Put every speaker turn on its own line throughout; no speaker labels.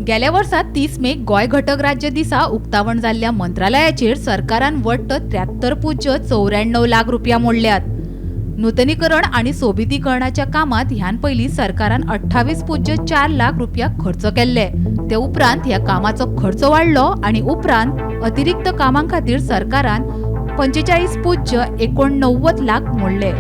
गेल्या वर्सा 30 मेक गोंय घटक राज्य दिसा उक्तावण जाल्ल्या मंत्रालयाचेर सरकारान वट्ट 73.94 लाख रुपया मोडल्यात. नूतनीकरण आनी सोबितीकरणाच्या कामात ह्यान पयलीं सरकारान 28.4 लाख रुपया खर्च केल्ले. ते उपरांत ह्या कामाचो खर्च वाडलो आनी उपरांत अतिरिक्त कामां खातीर सरकारान 45.89 लाख मोडले.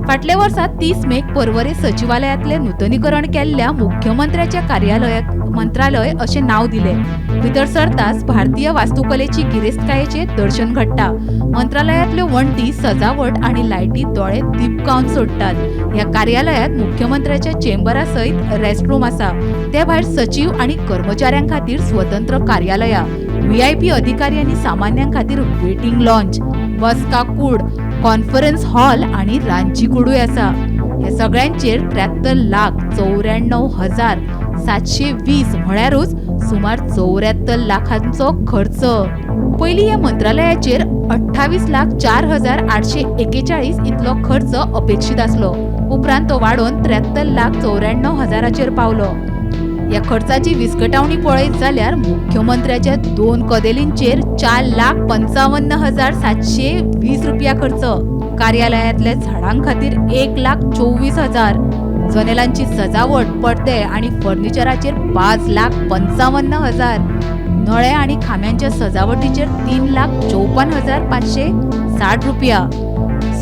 फाटल्या वर्सा 30 मेक पर्वरे सचिवालयांतले नूतनीकरण केल्ल्या मुख्यमंत्र्याच्या कार्यालयाक मंत्रालय अशें नांव दिलें. भितर सरताच भारतीय वास्तुकलेची गिरेस्तकायेचें दर्शन घडटा. मंत्रालयांतल्यो वण्टी, सजावट आनी लायटी दोळे दिपकावन सोडटात. ह्या कार्यालयांत मुख्यमंत्र्याच्या चेंबरा सयत रेस्टरूम आसा. ते भायर सचीव आनी कर्मचाऱ्यां खातीर स्वतंत्र कार्यालयां, व्हीआयपी अधिकारी आनी सामान्यां खातीर वेटिंग लॉन्ज, बसका कूड, कॉन्फरन्स हॉल आनी रांदची कुडूय आसा. हे सगळ्यांचेर 73,94,720 म्हळ्यारूच सुमार 74 लाखांचो खर्च. पयलीं ह्या मंत्रालयाचेर 28,04,841 इतलो खर्च अपेक्षीत आसलो. उपरांत तो वाडोवन 73,94,000 पावलो. ह्या खर्चाची विस्कटावणी पळयत जाल्यार मुख्यमंत्र्याच्या 2 कदेलींचेर 4,55,720 रुपया खर्च, कार्यालयांतल्या झाडां खातीर 1,24,000, जनेलांची सजावट, पडदे आनी फर्निचराचेर 5,55,000, नळे आनी खांब्यांच्या सजावटीचेर 3,54,560 रुपया,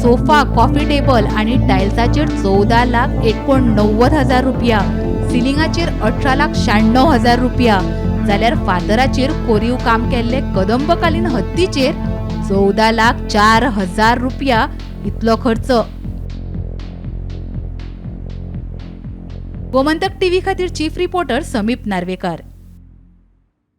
सोफा, कॉफी टेबल आनी टायल्साचेर 14,89,000 रुपया, सिलिंगाचेर 18,96,000 रुपया, जाल्यार फातराचेर कोरीव काम केल्ले कदंबकालीन हत्तीचेर 14,04,000 रुपया इतलो खर्च. गोमंतक टीव्ही खातीर चीफ रिपोर्टर समीप नार्वेकार.